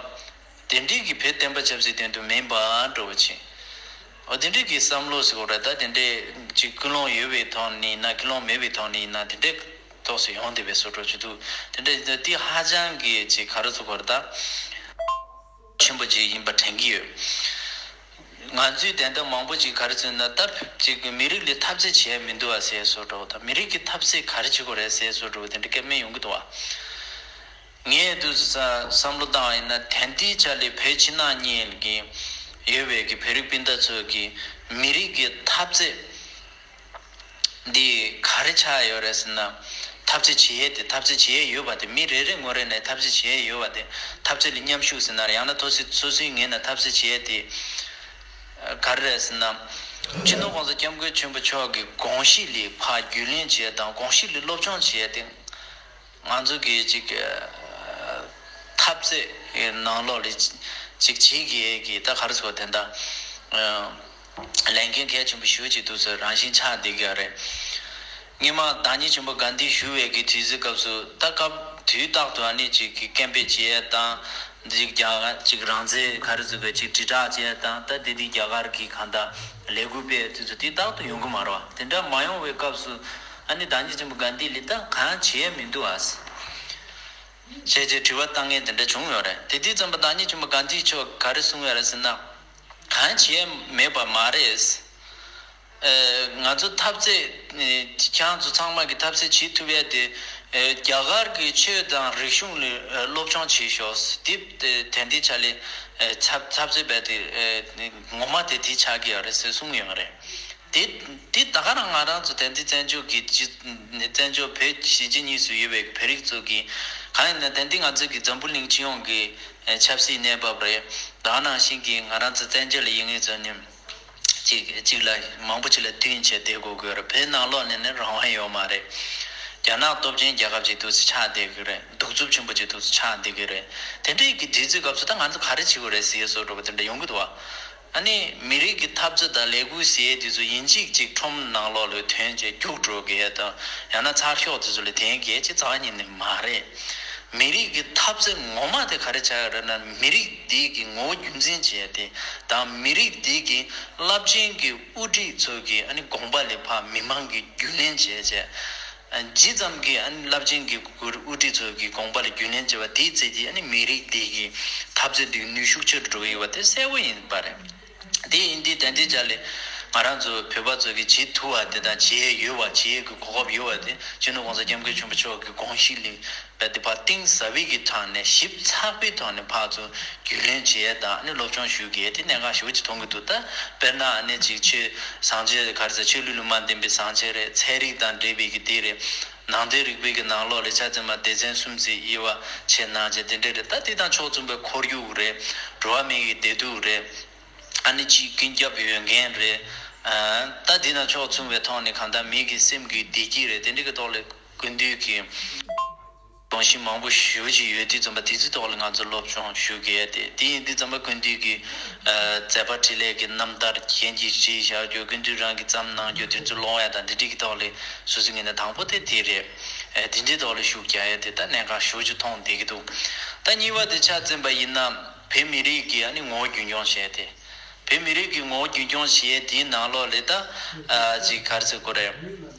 དེ་འདྲའི་གི་བོད་བསྟན་པ་ཆབ་སྲིད་དོན་དུ་མིན་པ་འདྲ་བོ་ཅིག་འོ་དེ་འདྲའི་གི་བསམ་བློ་ཟེར་དགོས་རེད། ད་དེ་འདྲའི་ཅིག་ཀུན་སློང་ཡོད་པའི་ཐོག་ནས་ཡིན་ན་ཀུན་སློང་མེད་པའི་ཐོག་ནས་ཡིན་ན་དེ་འདྲའི་ཐོག་སུ་ཡོང་བསྡད་པའི་བཟོ་འདྲ་ཅིག་འདུག་དེ་འདྲའི་དེ་ཧ་ཅང་གི་ཅིག་ག་རེ་ཟེར་དགོས་རེད་ད། ཆེན་པོ་ཅིག་ཡིན་པ་དྲན་གྱི་ཡོད། ང་ཚོས་དེ་འདྲ་མང་པོ་ཅིག་ག་རེ་ཟེར་ན་ད་ཅིག་མི་རིགས་ལ་འཐབ་རྩོད་བྱས་མི་འདུག་ཨ་ཟེར་བཟོ་འདྲ་བོ་དང་མི་རིགས་ཀྱི་འཐབ་རྩོད་ག་རེ་བྱེད་དགོས་རེད་ཟེར་བཟོ་འདྲ་བོ་དེ་འདྲ་སྐད་སྨྲས་ཡོང་གི་འདུག་བ། ངས་དུས་སུ་བསམ་བློ་བཏང་བ་ཡིན་ན་དེང་དུས་ཆ་ལ་བོད་ཕྱི་ནང་གཉིས་ཀྱི་ཡོད་པའི་གི་བོད་རིགས་སྤུན་ཟླ་ཚོ་གི་མི་རིགས་ཀྱི་འཐབ་རྩོད་འདི་ག་རེ་ཆགས་ཡོད་རེད་ཟེར་ན། འཐབ་རྩོད་བྱེད་ཡས་དེ་འཐབ་རྩོད་བྱེད་ཡས་ཡོད་པ་དེ་མི་རེ་རེ་ངོ་རེ་ནས་འཐབ་རྩོད་བྱེད་ཡས་ཡོད་པ་དེ་འཐབ་རྩོད་ལ་མཉམ་ཞུགས་ཟེར་ན་རེད། ཡང་ན་ཐོག་སི་སོ་སོའི་ངོས་ནས་འཐབ་རྩོད་བྱེད་ཡས་དེ་ག་རེ་རེད་ཟེར་ན། སྤྱི་ནོར་༸གོང་ས་༸སྐྱབས་མགོན་ཆེན་པོ་མཆོག་གི་དགོངས་གཞི་ལ་ཕར་རྒྱུས་ལོན་བྱེད་ཡས་དང་དགོངས་གཞི་ལ་སློབ་སྦྱོང་བྱེད་ཡས་དེ། ང་ཚོ་གི་ཅིག་འཐབ་རྩོད་ནང་ལོགས་ལ་ཅིག་བྱེད་ཀྱི་ཡས་ཀྱི་ད་ག་རེ་ཟེར་དེ་འདྲ་ལས་འགན་གལ་ཆེན་པོ་ཞེ་པོ་ཅིག་འདུག་ཟེར་རང་བཞིན་ཆགས་བསྡད་ཀྱི་ཡོད་རེད། སྔོན་མ་བདག་ཉིད་ཆེན་པོ་གྷན་དྷི་བཞུགས་པའི་གི་དུས་ཚོད་སྐབས་སུ་ད་སྐབས་དུས་རྟག་ཏུ་ཨ་ནི་ཅིག་གི་སྐད་འབོད་བྱེད་ཡས་དང་ཅིག་རྒྱ་གར་ཅིག་རང་བཙན་ག་རེ་ཟེར་དགོས་ཅིག་དྲིལ་བསྒྲགས་བྱེད་ཡས་དང་ད་དེ་དུས་རྒྱ་གར་གི་གང་ལྟར་ལས་འགུལ་སྤེལ་དུས་ཚོད་དེ་རྟག་ཏུ་ཡོང་གི་མ་རེད་བ། དེ་འདྲ་མ་ཡོང་བའི་སྐབས་སུ་ཨ་ནི་བདག་ཉིད་ཆེན་པོ་གྷན་དྷི་ལ་ད་གང་བྱེད་ཡས་མི་འདུག་ཨ། བྱས་རྗེས་དྲི་བ་བཏང་མཁན་དེ་འདྲ་བྱུང་ཡོད་རེད། དེ་དུས་ཙམ་པ་བདག་ཉིད་ཆེན་པོ་གྷན་དྷི་མཆོག་ག་རེ་གསུངས་ཡོད་རེད་ཟེར་ན། གང་བྱས་མེད་པ་མ་རེད། ཨེ། ང་ཚོ་འཐབ་རྩོད་ཨེ། ཁྱེད་རང་ཚོ་ཚང་མ་གི་འཐབ་རྩོད་བྱེད་ཐུབ་ཡས་དེ་ཨེ། རྒྱ་གར་གྱི་ཆོས་དང་རིག་གཞུང་ལ་ཨེ། སློབ་སྦྱོང་བྱེད་ཤོག་དེ་དེ་དེ་འདྲའི་ཆ་ལས་ཨེ། འཐབ་འཐབ་རྩོད་བྱས་དེ་ཨེ། ངོ་མ་དེ་དེ་ཆགས་ཀྱི་ཡོད་རེད་ཟེར་གསུངས་ཡོད་རེད། དེ་དེ་ད་ག་རང་ང་རང་ཚོ་དེང་དུས་བཙན་བྱོལ་གྱི་སྤྱི་བཙན་བྱོལ་བོད་གཞིས་བྱེས་གཉིས་སུ་ཡོད་པའི་བོད་རིགས་ཚོ་གི་གང་ཡིན་ན་དེང་དུས་ང་ཚོ་གི་འཛམ་བུ་གླིང་སྤྱི་ཡོངས་ཀྱི་ཆབ་སྲིད་གནས་བབ་རེད། ད་ག་ནང་བཞིན་གྱི་ང་རང་ཚོ་བཙན་བྱོལ་ལ་ཡིན་མཁན་ཚོ་ནི་གཅིག་གཅིག་ལ་མང་པོ་ཅིག་ལ་མཐུན་བྱས་བསྡད་དགོས་ཀྱི་ཡོད་རེད། བོད་ནང་ལོགས་ནས་ནི་རང་དབང་ཡོད་མ་རེད། རྒྱ་ནག་སྟོབས་ཆེན་རྒྱལ་ཁབ་ཅིག་འདུག་སེ་ཆགས་བསྡད་ཀྱི་རེད། གདུག་རྩུབ་ཆེན་པོ་ཅིག་འདུག་སེ་ཆགས་བསྡད་ཀྱི་རེད། དེ་འདྲའི་གི་དུས་ཚོད་སྐབས་སུ་ད་ང་ཚོ་ག་རེ་བྱེད་དགོས་རེད་ཟེར་བཟོ་འདྲ་པོ་དེ་འདྲ་ཡོང་གི་འདུག་བ། ཨ་ནི་མི་རིགས་ཀྱི་འཐབ་རྩོད་དང་ལས་འགུལ་ཟེར་ཡས་དེ་ཚོ་ཡིན་གཅིག་གཅིག་ཁྲོམ་ནང་ལོགས་ལ་ཐོན་བྱས་རྒྱུགས་འགྲོ་གི་ཡས་དང་ཡང་ན་ཚགས་ཤོག་དེ་ཚོ་ལ་འཐེན་གི་ཡས་ཅིག་རྩ་བ་ཉིད་ནས་མ་རེད། མི་རིགས་ཀྱི་འཐབ་རྩོད་ངོ་མ་དེ་ག་རེ་ཆགས་ཡོད་རེད་ན་མི་རིགས་འདི་གི་ངོ་བོ་རྒྱུན་འཛིན་བྱས་ཏེ་དང་མི་རིགས་འདི་གི་རླབས་ཆེན་གྱི་དབུ་ཁྲིད་ཚོ་གི་ཨ་ནི་དགོངས་པ་ལ་ཕར་མི་མང་གིས་རྒྱུས་ལོན་བྱས་བྱས། ཇི་ཙམ་གྱིས་ཨ་ནི་རླབས་ཆེན་གྱི་དབུ་ཁྲིད་ཚོ་གི་དགོངས་པ་ལ་རྒྱུས་ལོན་བྱས་པ་དེའི་ཚད་ཀྱིས་ཨ་ནི་མི་རིགས་དེ་གི་འཐབ་རྩོད་དེ་གི་ནུས་ཤུགས་ཆེ་རུ་འགྲོ་གི་ཡོད་པ་དེ་གསལ་པོ་ཡིན་པ་རེད། དེ་ཡིན་དུས་དེ་འདྲའི་ཆ་ལ་ང་རང་ཚོ་བོད་པ་ཚོ་གི་བྱེད་ཐུབ་པ་དེ་དང་བྱེད་ཡས་ཡོད་པ་བྱེད་ཡས་ཀྱི་གོ་སྐབས་ཡོད་པ་དེ་སྤྱི་ནོར་༸གོང་ས་༸སྐྱབས་མགོན་ཆེན་པོ་མཆོག་གི་དགོངས་གཞི་ལ་བས་དེ་ཕར་གཏིང་ཟབ་པའི་གི་ཐོག་ནས་ཞིབ་ཚགས་པའི་ཐོག་ནས་ཕར་ཚུར་རྒྱུས་ལོན་བྱེད་ཡས་དང་ཨ་ནི་སློབ་སྦྱོང་ཞུ་གི་ཡས་དེ་གནད་འགག་ཞེ་པོ་ཅིག་མཐོང་གི་འདུག་ད་དཔེར་ན་ཨ་ནི་ཅིག་ཆོས་བཟང་སྤྱོད་ག་རེ་ཟེར་ཆོས་ལུགས་ལ་མ་བརྟེན་པའི་བཟང་སྤྱོད་རེད། ཚན་རིག་དང་འབྲེལ་བའི་གི་དེ་རེད། ནང་དོན་རིག་པའི་གི་ནང་ལོགས་ལ་ཆ་ཚང་མ་སྡེ་ཚན་གསུམ་ཙམ་དབྱེ་བ་ཕྱེ་གནང་བྱས་དེ་འདྲ་རེད། ད་དེ་དང་ཕྱོགས་མཚུངས་པའི་ཁོར་ཡུག་རེད། འགྲོ་བ་མིའི་གི་བདེ་སྡུག་རེད། ཨ་ནི་ཅིག་ཀུན་ཁྱབ་ཡོད་མཁན་རེད། ཨ། ད་དེ་དང་ཕྱོགས་མཚུངས་པའི་ཐོག་ནས་གང་ལྟར་མི་གི་སེམས་ཀྱི་བདེ་སྐྱིད་རེད། དེ་འདྲ་གི་ཐོག་ལ་སྐུ་མདུན་གྱི་དགོངས་གཞི་མང་པོ་ཞེ་པོ་ཅིག་ཡོད་དུས་ཙམ་པ་དེ་ཚོའི་ཐོག་ལ་ང་ཚོ་སློབ་སྦྱོང་ཞུ་གི་ཡོད་དེ། དེ་ཡིན་དུས་ཙམ་པ་སྐུ་མདུན་གྱི་ཨ། མཛད་པ་འཕྲིན་ལས་ཀྱི་རྣམ་ཐར་གཞན་གྱིས་བྲིས་བཞག་རྒྱུ། སྐུ་མདུན་རང་གིས་བརྩམས་གནང་རྒྱུ་དེ་ཚོ་ཀློག་ཡ་དང་དེ་འདྲ་གི་ཐོག་ལ་སོ་སོའི་ངོས་ནས་དང་པོ་དེ་དེ་རེད། ཨེ། དེ་འདྲའི་ཐོག་ལ་ཤུགས་རྒྱག་ཡ་དེ་ད་གནད་འགག་ཞེ་པོ་ཅིག་མཐོང་བསྡད་ཀྱི་འདུག་ད་གཉིས་པ་དེ་ཆ་ཚང་པ་ཡིན་ན་བོད་མི་རིགས་ཀྱི་ཨ་ནི་ངོ་བོ་རྒྱུན་སྐྱོང་བྱས་ཏེ། བོད་མི་རིགས་ཀྱི་ངོ་བོ་རྒྱུན་སྐྱོང་བྱེད་ཡས་དེའི་ནང་ལོགས་ལ་ད་ཨ། ཅིག་ག་རེ་ཟེར་དགོས་རེད།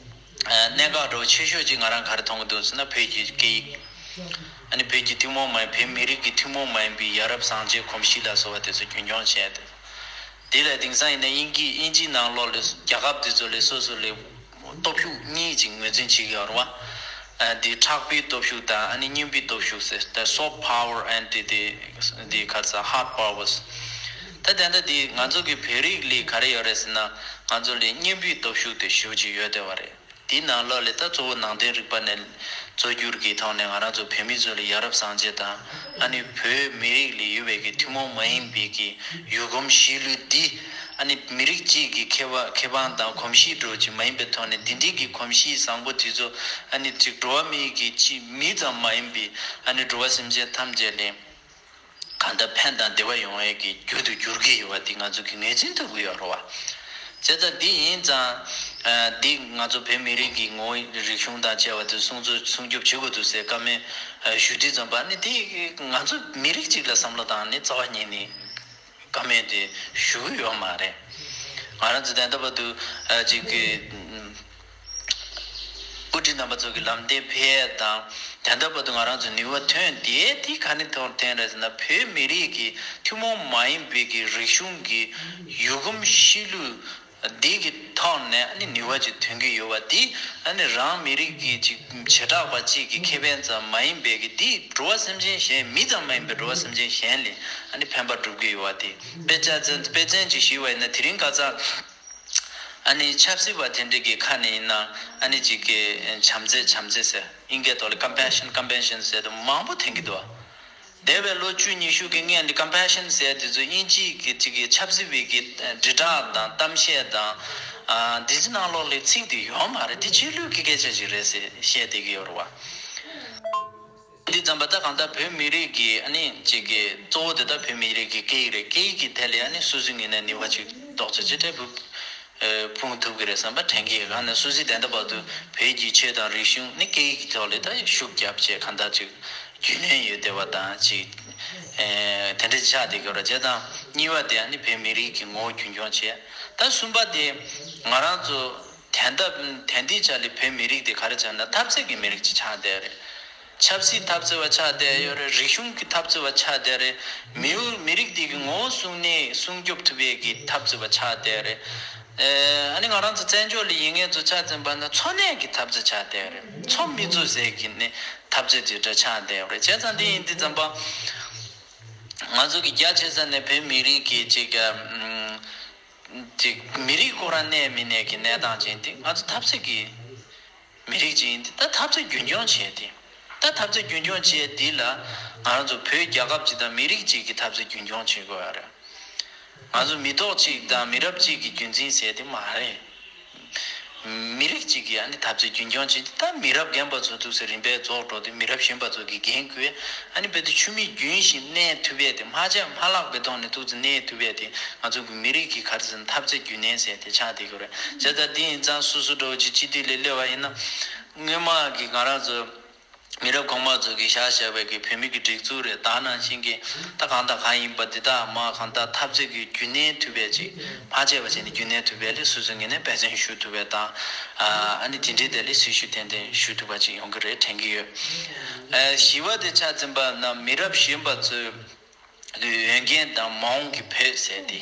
ཨ། གནད་འགག་འདྲ་བོ་ཆེ་ཤོས་ཅིག་ང་རང་ག་རེ་མཐོང་གི་འདུག་ཟེར་ན་བོད་ཀྱི་སྐད་ཡིག་ཨ་ནི་བོད་ཀྱི་ཐུན་མོང་མ་ཡིན་བོད་མི་རིགས་ཀྱི་ཐུན་མོང་མ་ཡིན་པའི་ཡ་རབས་བཟང་སྤྱོད་གོམས་གཤིས་ལ་སོགས་པ་དེ་ཚོ་རྒྱུན་སྐྱོང་བྱས་ཏེ། དེ་ལ་དེང་སང་ཡིན་ན་དབྱིན་སྐད་དབྱིན་ཇིའི་ནང་ལོགས་ལ་རྒྱལ་ཁབ་དེ་ཚོ་ལ་སོ་སོ་ལ་སྟོབས་ཤུགས་གཉིས་ཅིག་ངོས་འཛིན་བྱེད་ཀྱི་ཡོད་རེད་བ། ཨ། འདི་མཁྲེགས་པའི་སྟོབས་ཤུགས་དང་ཨ་ནི་སྙན་པའི་སྟོབས་ཤུགས་ཟེར་ད་soft power and the the the ག་རེ་ཟེར་hard powers། ད་དེ་འདྲ་འདི་ང་ཚོ་གི་བོད་རིགས་ལ་ག་རེ་ཡོད་རེད་ཟེར་ན་ང་ཚོ་ལ་སྙན་པའི་སྟོབས་ཤུགས་དེ་ཞེ་པོ་ཅིག་ཡོད་བསྡད་པ་རེད། དེའི་ནང་ལོགས་ལ་ད་གཙོ་བོ་ནང་བསྟན་རིག་པ་ནས་གཙོ་གྱུར་གྱི་ཐོག་ནས་ང་རང་ཚོ་བོད་མི་ཚོ་ལ་ཡ་རབས་བཟང་སྤྱོད་དང་ཨ་ནི་བོད་མི་རིགས་ལ་ཡོད་པའི་གི་ཐུན་མོང་མ་ཡིན་པའི་གི་ཡུལ་གོམས་གཤིས་ལུགས་འདི་ཨ་ནི་མི་རིགས་གཅིག་གི་ཁེ་བ་ཁེ་དབང་དང་གོམས་གཤིས་འདྲ་བོ་ཅིག་མ་ཡིན་པའི་ཐོག་ནས་འདི་འདྲའི་གི་གོམས་གཤིས་བཟང་པོ་དེ་ཚོ་ཨ་ནི་ཅིག་འགྲོ་བ་མིའི་གི་ཅིག་མི་ཙམ་མ་ཡིན་པའི་ཨ་ནི་འགྲོ་བ་སེམས་ཅན་ཐམས་ཅད་ལ་གང་ལྟར་ཕན་དང་བདེ་བ་ཡོང་བའི་གི་རྒྱུ་དུ་འགྱུར་གྱི་ཡོད་པ་འདི་ང་ཚོ་གི་ངོས་འཛིན་ཐུབ་ཀྱི་ཡོད་རེད་བ། བྱས་ཙང་འདི་ཡིན་ཙང་ཨ། འདི་ང་ཚོ་བོད་མི་རིགས་ཀྱི་ངོ་བོ་རིག་གཞུང་དང་བཅས་པ་དེ་སྲུང་བརྩི་སྲུང་སྐྱོབ་བྱེད་དགོས་འདུག་ཟེར་བཀའ་མོལ་ཞུ་དུས་ཙམ་པ་ནི་དེ་ང་ཚོ་མི་རིགས་གཅིག་ལ་བསམ་བློ་བཏང་ནས་རྩ་བ་ཉིད་ནས་བཀའ་མོལ་དེ་ཞུ་གི་ཡོད་མ་རེད། ང་རང་ཚོ་ད་ལྟ་བར་དུ་ཨ་ཅིག་གི་དབུ་ཁྲིད་རྣམ་པ་ཚོ་གི་ལམ་སྟོན་ཕེབས་དང་། ད་ལྟ་བར་དུ་ང་རང་ཚོ་ནུས་པ་ཐོན་དེ་དེ་ག་ནས་ཐོན་ཐོན་རེད་ཟེར་ན། བོད་མི་རིགས་ཀྱི་ཐུན་མོང་མ་ཡིན་པའི་གི་རིག་གཞུང་གི་ཡུལ་གོམས་གཤིས་ལུགས་འདི་གི་ཐོག་ནས་ཨ་ནི་ནུས་པ་ཅིག་ཐོན་གྱི་ཡོད་པ་དེ། ཨ་ནི་རང་མི་རིགས་ཀྱི་ཅིག་བྱེ་བྲག་པ་གཅིག་གི་ཁེ་ཕན་ཙམ་མ་ཡིན་པའི་གི་དེ་འགྲོ་བ་སེམས་ཅན་གཞན། མི་ཙམ་མ་ཡིན་པའི་འགྲོ་བ་སེམས་ཅན་གཞན་ལ་ཨ་ནི་ཕན་པ་སྒྲུབ་ཀྱི་ཡོད་པ་དེ། དཔེ་ཆ་ཚན་དཔེ་མཚོན་ཅིག་ཞུས་པ་ཡིན་ན། དེ་རིང་ཁ་སང་ཨ་ནི་ཆབ་སྲིད་པ་དེ་འདྲ་གི་ཁ་ནས་ཡིན་ན། ཨ་ནི་ཅིག་གི་བྱམས་བརྩེ་བྱམས་བརྩེ་ཟེར། ཨིན་སྐད་ཐོག་ལ་compassion compassion ཟེར་དུས་མང་པོ་ཐོན་གྱི་འདུག། འདས་པའི་ལོ་བཅུ་ཉི་ཤུ་གི་སྔོན་ལ་compassion ཟེར་དེ་ཚོ་དབྱིན་ཇིའི་གི་ཅིག་གི་ཆབ་སྲིད་པའི་གི་དྲིལ་བསྒྲགས་དང་གཏམ་བཤད་དང་། ཨ་འདི་ཚོ་ནང་ལོགས་ལ་ཚིག་དེ་ཡོད་མ་རེད། དེ་ཕྱི་ལུགས་ཀྱི་སྐད་ཆ་ཞིག་རེད་ཟེར་བཤད་བསྡད་ཀྱི་ཡོད་རེད་བ། འདི་ཙམ་པ་ད་གང་ལྟར་བོད་མི་རིགས་ཀྱི་ཨ་ནི་ཅིག་གི་གཙོ་བོ་དེ་ད་བོད་མི་རིགས་ཀྱི་སྐད་ཡིག་རེད། སྐད་ཡིག་གི་ཐད་ལ་ཨ་ནི་སོ་སོའི་ངོས་ནས་ནུས་པ་ཅིག་རྡོག་རྩ་ཅིག་འབྲས་བུ་ཨེ་ཕུང་ཐུབ་ཀྱི་རེད་བསམ་པ་དྲན་གྱི་ཡོད། གང་ནས་སོ་སོའི་ད་ལྟ་བར་དུ་བོད་ཀྱི་ཆོས་དང་རིག་གཞུང་ནི་སྐད་ཡིག་གི་ཐོག་ལ་ད་ཤུགས་རྒྱབ་བྱས་གང་ལྟར་ཅིག་རྒྱུས་ལོན་ཡོད་བསྡད་པ་དང་། ཅིག་ཨེ་དེ་འདྲ་ཆགས་བསྡད་ཀྱི་ཡོད་རེད། བྱས་ཙང་གཉིས་པ་དེ་ཨ་ནི་བོད་མི་རིགས་ཀྱི་ངོ་བོ་རྒྱུན་འཁྱོངས་བྱས། ད་གསུམ་པ་དེ་ང་རང་ཚོ་ད་ལྟ་ད་ལྟའི་ཆ་ལ་བོད་མི་རིགས་དེ་ག་རེ་ཆགས་ན་འཐབ་རྩོད་ཀྱི་མི་རིགས་ཅིག་ཆགས་བསྡད་རེད། ཆབ་སྲིད་འཐབ་རྩོད་པ་ཆགས་བསྡད་ཡོད་རེད། རིག་གཞུང་གི་འཐབ་རྩོད་པ་ཆགས་བསྡད་རེད། མི་འོ་མི་རིགས་དེ་གི་ངོ་བོ་སྲུང་ནས་སྲུང་སྐྱོབ་ཐུབ་པའི་གི་འཐབ་རྩོད་པ་ཆགས་བསྡད་རེད། ཨ་ནི་ང་རང་ཚོ་བཙན་བྱོལ་ལ་ཡིན་མཁན་ཚོ་ཆ་ཚང་པ་ན་འཚོ་གནས་ཀྱི་འཐབ་རྩོད་ཆགས་བསྡད་རེད། འཚོ་མི་འཚོ་ཟེར་གི་ནི་འཐབ་རྩོད་དེ་འདྲ་ཆགས་བསྡད་ཡོད་རེད། བྱས་ཙང་འདི་ཡིན་དུས་ཙམ་པ་ང་ཚོ་གི་རྒྱ་ཆེ་ས་ནས་བོད་མི་རིགས་ཀྱི་ཅིག་ཨ་ཅིག་མི་རིགས་ཁོ་རང་གནས་མི་གནས་ཀྱི་གནས་སྟངས་ཅན་དེ་ང་ཚོ་འཐབ་རྩོད་ཀྱི་མི་རིགས་ཅིག་ཡིན་ཏེ། ད་འཐབ་རྩོད་རྒྱུན་འཁྱོངས་བྱས་ཏེ། ད་འཐབ་རྩོད་རྒྱུན་འཁྱོངས་བྱས་འདི་ལ་ང་རང་ཚོ་བོད་རྒྱལ་ཁབ་ཅིག་དང་མི་རིགས་ཅིག་གི་འཐབ་རྩོད་རྒྱུན་འཁྱོངས་བྱེད་དགོས་ཡ་རེད། ང་ཚོ་མི་ཐོག་གཅིག་དང་མི་རབས་གཅིག་གི་རྒྱུན་འཛིན་ཟེར་དེ་མ་རེད། མི་རིགས་གཅིག་གི་ཨ་ནི་འཐབ་རྩོད་རྒྱུན་འཁྱོངས་བྱེད། ད་མི་རབས་རྒན་པ་ཚོ་འདུག་སེ་རིམ་པས་རྫོགས་འགྲོ་དུས་མི་རབས་གཞོན་པ་ཚོ་གི་འགན་ཁུར། ཨ་ནི་རྦད་དེ་ཆུ་མིག་རྒྱུན་བཞིན་གནས་ཐུབ་ཡས་དེ། མ་ཆད་མ་ལྷག་པའི་ཐོག་ནས་འདུག་སེ་གནས་ཐུབ་ཡས་དེ་ང་ཚོ་གི་མི་རིགས་ཀྱི་ག་རེ་ཟེར་ན་འཐབ་རྩོད་རྒྱུན་གནས་ཟེར་དེ་ཆགས་བསྡད་ཀྱི་རེད། བྱས་ཙང་འདི་ཡིན་ཙང་སོ་སོ་འདྲ་བོ་ཅིག་སྤྱི་འཐུས་ལ་སླེབས་པ་ཡིན་ན། སྔོན་མ་གི་ང་རང་ཚོ་མི་རབས་གོང་མ་ཚོ་གིས་བཞག་བཞག་པའི་གི་བོད་མི་གི་སྒྲིག་འཛུགས་རེད། ད་ནང་བཞིན་གྱི་ད་གང་དང་གང་ཡིན་པ་འདི་དག་མ་གང་ལྟར་འཐབ་རྩོད་ཀྱི་རྒྱུན་གནས་ཐུབ་པའི་ཅིག་མ་ཆད་པ་བྱས་ནས་རྒྱུན་གནས་ཐུབ་པའི་ལས་སོ་སོའི་ངོས་ནས་འབད་བརྩོན་ཞུ་ཐུབ་པ་དང་། ཨ་ནི་དེ་འདྲའི་དེ་ལས་སྲི་ཞུ་ཏན་ཏན་ཞུ་ཐུབ་པ་ཅིག་ཡོང་གི་རེད་དྲན་གྱི་ཡོད། ཨ་བཞི་པ་དེ་ཆ་ཚང་པ་ན་མི་རབས་གཞོན་པ་ཚོའི་འོས་འགན་དང་མ་འོངས་ཀྱི་བོད་ཟེར་ཏེ།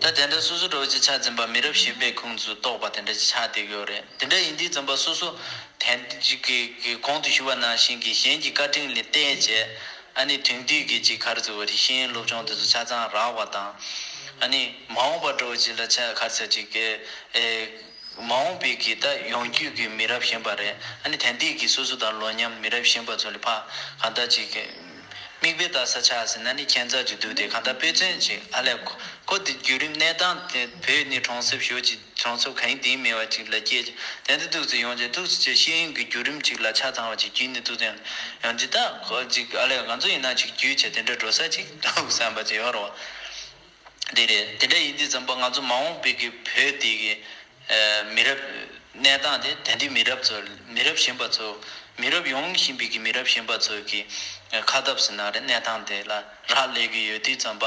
ད་དེ་འདྲ་སོ་སོ་འདྲ་བོ་ཅིག་ཆ་ཚང་པ་མི་རབས་གཞོན་པའི་ཁོངས་སུ་གཏོགས་པ་དེ་འདྲ་ཅིག་ཆགས་བསྡད་ཀྱི་ཡོད་རེད། དེ་འདྲ་ཡིན་དུས་ཙམ་པ་སོ་སོ་དེ་འདྲ་ཅིག་གི་གི་གོང་དུ་ཞུས་པ་ནང་བཞིན་གྱི་གཞན་གྱི་བཀའ་དྲིན་ལ་བལྟས་བྱས། ཨ་ནི་དེང་དུས་ཀྱི་ཅིག་ག་རེ་ཟེར་བ་རེད། ཤེས་ཡོན་སློབ་སྦྱོང་དེ་ཚོ་ཆ་ཚང་རག་པ་དང་། ཨ་ནི་མ་འོངས་པ་འདྲ་བོ་ཅིག་ལ་ཆ་ག་རེ་ཟེར་ཅིག་གི་ཨེ། མ་འོངས་པའི་གི་ད་ཡོང་རྒྱུ་གི་མི་རབས་གཞོན་པ་རེད། ཨ་ནི་དེང་དུས་ཀྱི་སོ་སོ་དང་ལོ་མཉམ་མི་རབས་གཞོན་པ་ཚོ་ལ་ཕར་གང་ལྟར་ཅིག་གི་མིག་དཔེ་ལྟ་ས་ཆགས་ཟིན་ན་ནི་ཁྱད་མཚར་ཅིག་འདུག་སྟེ། གང་ལྟར་དཔེ་མཚོན་ཅིག་ཨ་ལས་ཁོ་ཁོ་དེ་བརྒྱུད་རིམ་གནས་སྟངས་དེ་བོད་ནི་གྲོང་གསེབ་ཞེ་པོ་ཅིག་གྲོང་གསེབ་གང་ཡིན་དེ་ཡིན་མེད་པ་ཅིག་ལ་སྐྱེས་ཀྱི་དེ་འདི་འདུག་ཚེ་ཡོང་ཅིག་འདུག་ཚེ་ཤེས་ཡོན་གྱི་བརྒྱུད་རིམ་ཅིག་ལ་ཆ་ཚང་བ་ཅིག་བརྒྱུད་ནས་འདུག་ཚེ་ཡོང་ཅིག་ད་ཁོ་ཅིག་ཨ་ལས་ང་ཚོ་ཡིན་ན་ཅིག་བརྒྱུད་བྱས་དེ་འདྲ་འགྲོ་ས་ཅིག་འདུག་བསམ་པ་ཅིག་ཡོད་རེད་བ། འདི་རེད། དེ་འདྲ་ཡིན་དུས་ཙམ་པ་ང་ཚོ་མ་འོངས་པའི་གི་བོད་འདི་གི་ཨ་མི་རབས་གནས་སྟངས་དེ་དེང་དུས་མི་རབས་ཚོ་མི་རབས་གཞོན་པ་ཚོ་མི་རབས་ཡོང་བཞིན་པའི་གི་མི་རབས་གཞོན་པ་ཚོ་གི་ཁ་སྟབས་ཟེར་ན་རེད། གནས་སྟངས་དེ་ལ་རག་ལས་ཀྱི་ཡོད་དུས་ཙམ་པ།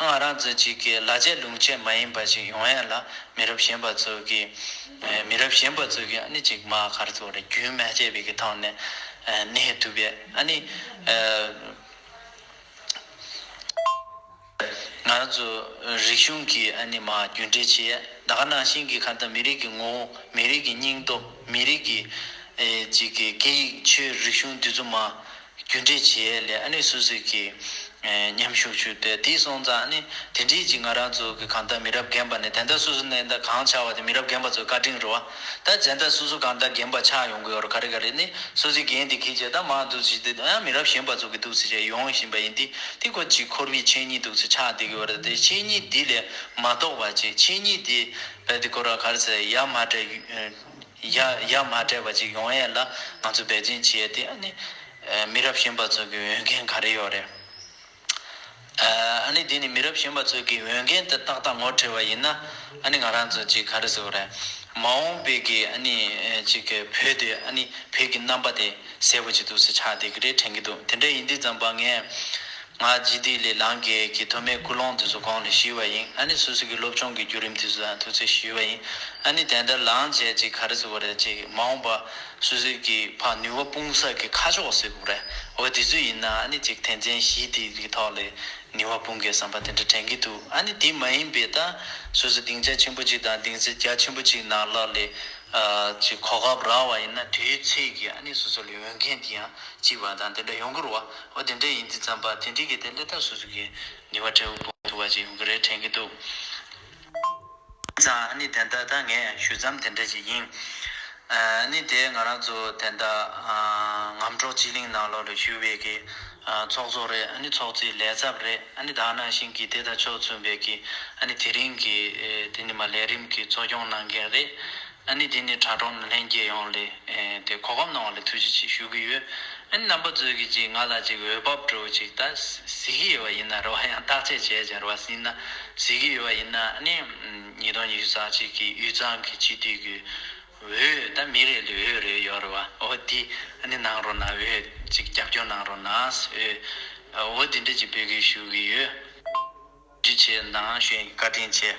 ང་རང་ཚོ་ཅིག་གི་ལ་ཆས་ལུང་ཆས་མ་ཡིན་པ་ཞིག་ཡོང་ཡ་ལ་མི་རབས་གཞོན་པ་ཚོ་གི་ཨ་མི་རབས་གཞོན་པ་ཚོ་གི་ཨ་ནི་ཅིག་མ་ག་རེ་ཟེར་རེད། རྒྱུན་མ་ཆད་པའི་གི་ཐོག་ནས་ཨ་གནས་ཐུབ་པའི་ཨ་ནི་ཨ། ང་རང་ཚོ་རིག་གཞུང་གི་ཨ་ནི་མ་རྒྱུན་འབྲེལ་བྱས། ད་ག་ནང་བཞིན་གྱི་གང་ལྟར་མི་རིགས་ཀྱི་ངོ་བོ། མི་རིགས་ཀྱི་སྙིང་སྟོབས། མི་རིགས་ཀྱི་ཨེ་ཅིག་གི་སྐད་ཡིག་ཆོས་རིག་གཞུང་འདི་ཚོ་མ་རྒྱུན་འབྲེལ་བྱས་ལས་ཨ་ནི་སོ་སོའི་གི་ཨེ་མཉམ་ཞུགས་ཞུ་སྟེ། དེ་སོང་ཙང་ཨ་ནི་དེ་འདྲའི་ཅིག་ང་རང་ཚོ་གི་གང་ལྟར་མི་རབས་རྒན་པ་ནས་ད་ལྟ་སོ་སོ་ནས་ད་གང་ཆགས་པ་དེ་མི་རབས་རྒན་པ་ཚོའི་བཀའ་དྲིན་རེད་བ། ད་ད་ལྟ་སོ་སོ་གང་ལྟར་རྒན་པ་ཆགས་ཡོང་གི་ཡོད་རེད། ག་རེ་ག་རེ་ནི་སོ་སོའི་འགན་དེ་འཁྱེར་བྱས་ད་མར་འདུག་ཟེར་ཏེ་ཡང་མི་རབས་གཞོན་པ་ཚོ་གི་འདུག་ཟེར་བྱས་ཡོང་བཞིན་པ་ཡིན་དུས། དེ་ཁོ་ཅིག་འཁོར་བའི་ཆོས་ཉིད་འདུག་ཟེར་ཆགས་བསྡད་ཀྱི་ཡོད་རེད། དེ་ཆོས་ཉིད་འདི་ལས་མ་ལྡོག་པ་ཅིག་ཆོས་ཉིད་འདི་རྦད་དེ་ཁོ་རང་ག་རེ་ཟེར་ཡ་མ་བྲལ་ཡ་ཡ་མ་བྲལ་བ་ཅིག་ཡོང་ཡས་ལ་ང་ཚོ་འབད་བརྩོན་བྱེད་ཡས་དེ་ཨ་ནི་མི་རབས་གཞོན་པ་ཚོ་གི་འོས་འགན་ག་རེ་ཡོད་རེད། ཨ་ནི་དེ་ནི་མི་རབས་གཞོན་པ་ཚོ་གི་འོས་འགན་དེ་ཏག་ཏག་ངོ་འཕྲོད་པ་ཡིན་ན། ཨ་ནི་ང་རང་ཚོ་ཅིག་ག་རེ་ཟེར་དགོས་རེད། མ་འོངས་པའི་གི་ཨ་ནི་ཅིག་གི་བོད་དེ་ཨ་ནི་བོད་ཀྱི་རྣམ་པ་དེ་གསལ་པོ་ཅིག་འདུག་ཟེར་ཆགས་བསྡད་ཀྱི་རེད་དྲན་གྱི་འདུག་དེ་འདྲ་ཡིན་དུས་ཙམ་པ་ངས་ ང་ཇི་ཏི་ལི་ལང་གེ་གི་ཐོག་མའི་ཀུན་སློང་དེ་ཚོ་གོང་ལ་ཞུས་པ་ཡིན། ཨ་ནི་སོ་སོ་གི་སློབ་སྦྱོང་གི་བརྒྱུད་རིམ་དེ་ཚོ་ཡང་ཐུགས་རྗེ་ཞུས་པ་ཡིན། ཨ་ནི་དེ་འདྲ་ལངས་བྱས་ཅིག་ག་རེ་ཟེར་དགོས་རེད། ཅིག་མ་འོངས་པ་སོ་སོ་གི་ཕར་ནུས་པ་སྤུངས་ས་གི་ཁ་ཕྱོགས་ཟེར་དགོས་རེད། འོ་དེ་ཚོ་ཡིན་ན་ཨ་ནི་ཅིག་དོན་ཚན་བཞི་དེ་གི་ཐོག་ལ་ནུས་པ་སྤུངས་དགོས་བསམ་པ་དེ་འདྲ་དྲན་གྱི་འདུག་ཨ་ནི་དེ་མ་ཡིན་པའི་ད་སོ་སོ་སྡིངས་ཆ་ཆེན་པོ་ཅིག་དང་སྡིངས་ཆ་རྒྱ་ཆེན་པོ་ཅིག་ནང་ལོགས་ལ་ཨ་ཅིག་གོ་སྐབས་རག་པ་ཡིན་ན་དེའི་ཚད་ཀྱི་ཨ་ནི་སོ་སོ་ལ་འོས་འགན་དེ་ཡང་གཅིག་པ་དང་དེ་འདྲ་ཡོང་གི་རེད་བ། འོ་དེ་འདྲ་ཡིན་དུས་ཙམ་པ་དེ་འདྲའི་གི་དེ་འདྲ་ད་སོ་སོ་གི་ནུས་པ་འཕྲལ་དུ་ཐུབ་པ་ཅིག་ཡོང་གི་རེད་དྲན་གྱི་འདུག་ཙང་ཨ་ནི་དེ་འདྲ་ད་ངས་ཞུ་མཚམས་དེ་འདྲ་ཅིག་ཡིན། ཨ་ནི་དེ་ང་རང་ཚོ་དེ་འདྲ་ཨ་ངམ་གྲོགས་སྤྱི་གླིང་ནང་ལོགས་ལ་ཞུགས་པའི་གི་ཨ་ཚོགས་གཙོ་རེད། ཨ་ནི་ཚོགས་གཙོའི་ལས་ཚབ་རེད། ཨ་ནི་ད་ནང་བཞིན་གྱི་དེ་དང་ཕྱོགས་མཚུངས་པའི་གི་ཨ་ནི་དེ་རིང་གི་ཨེ་དེ་ནི་མ་ལས་རིམ་གྱི་གཙོ་སྐྱོང་གནང་མཁན་རེད། ཨ་ནི་དེ་ནི་དྲ་གྲོགས་ལྷན་རྒྱས་ཡོངས་ལ་ཨེ་དེ་གོ་སྐབས་གནང་བ་ལ་ཐུགས་རྗེ་ཆེ་ཞུ་གི་ཡོད། ཨ་ནི་རྣམ་པ་ཚོས་ཀྱི་ཅིག་ང་ལ་ཅིག་འོས་བབ་འདྲ་བོ་ཅིག་ད་གཟིགས་ཀྱི་ཡོད་པ་ཡིན་ན་རེད་བ། ཡང་བརྟག་དཔྱད་བྱས་བྱས་རེད་བ། ཟིན་ན་གཟིགས་ཀྱི་ཡོད་པ་ཡིན་ན་ཨ་ནི་ཉིས་སྟོང་ཉི་ཤུ་རྩ་གཅིག་གི་དབུས་གཙང་གི་སྤྱི་འཐུས་ཀྱི་འོས་ད་མི་རེ་ལ་འོས་རེ་ཡོད་རེད་བ། འོ་དེ་ཨ་ནི་གནང་རོགས་གནང་། འོས་ཅིག་རྒྱབ་སྐྱོར་གནང་རོགས་གནང་། འོས་འོ་དེ་འདྲ་ཅིག་འབོད་སྐུལ་ཞུ་གི་ཡོད། ཐུགས་རྗེ་ཆེ་གནང་། ཞུ་ཡིན། བཀའ་དྲིན་ཆེ།